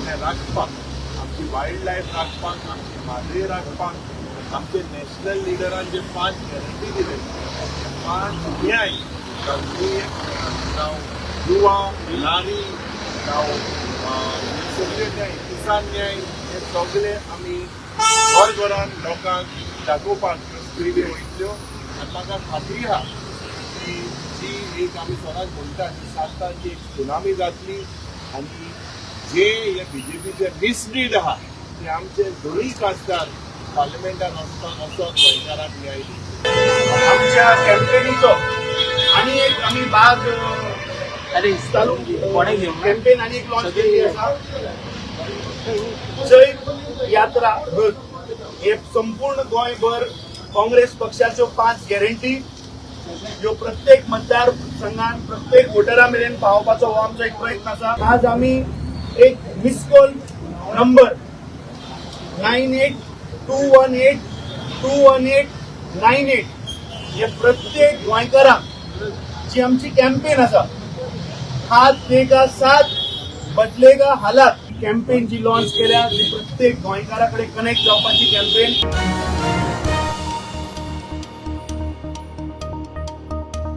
सगळें राखपाक, आमची वायल्ड लायफ राखपाक, आमची म्हादय राखपाक, आमचे नॅशनल लिडरान जे पांच गॅरंटी दिले ते पांच न्याय, जावं जावं युवा, नारी, जावं हे सगळे न्याय, किसान न्याय, हे सगळे आमी घर घरान लोकांक दाखोवपाक ह्यो स्क्रिनी वयतल्यो. आनी म्हाका खात्री आहा की जी एक आमी सदांच म्हणटा की 7 तारखेक एक सुनामी जातली आनी जे हे बीजेपीचे मिसडीड आहा ते आमचे दोनूय खासदार पार्लमेंटान वचपाक वचोन गोंयकारांक न्याय दितले. आमच्या कॅम्पेनीचो आणि एक आमी भाग अरे चालू कोणें घेवंक ना? कॅम्पेन आनी एक लॉन्च केल्ली आसा, जैत यात्रा रथ. हे संपूर्ण गोंयभर काँग्रेस पक्षाच्यो पांच गॅरंटी ह्यो प्रत्येक मतदार संघान प्रत्येक वोटरा मेरेन पावोवपाचो हो आमचो एक प्रयत्न आसा. आज आमी एक miss call number 9821821898 हे प्रत्येक गोंयकारांक जी आमची कॅम्पेन आसा, "हाथ देगा साथ, बदलेगा हालात" कॅम्पेन जी लॉन्च केल्या, ती प्रत्येक गोंयकारा कडेन कनेक्ट जावपाची कॅम्पेन.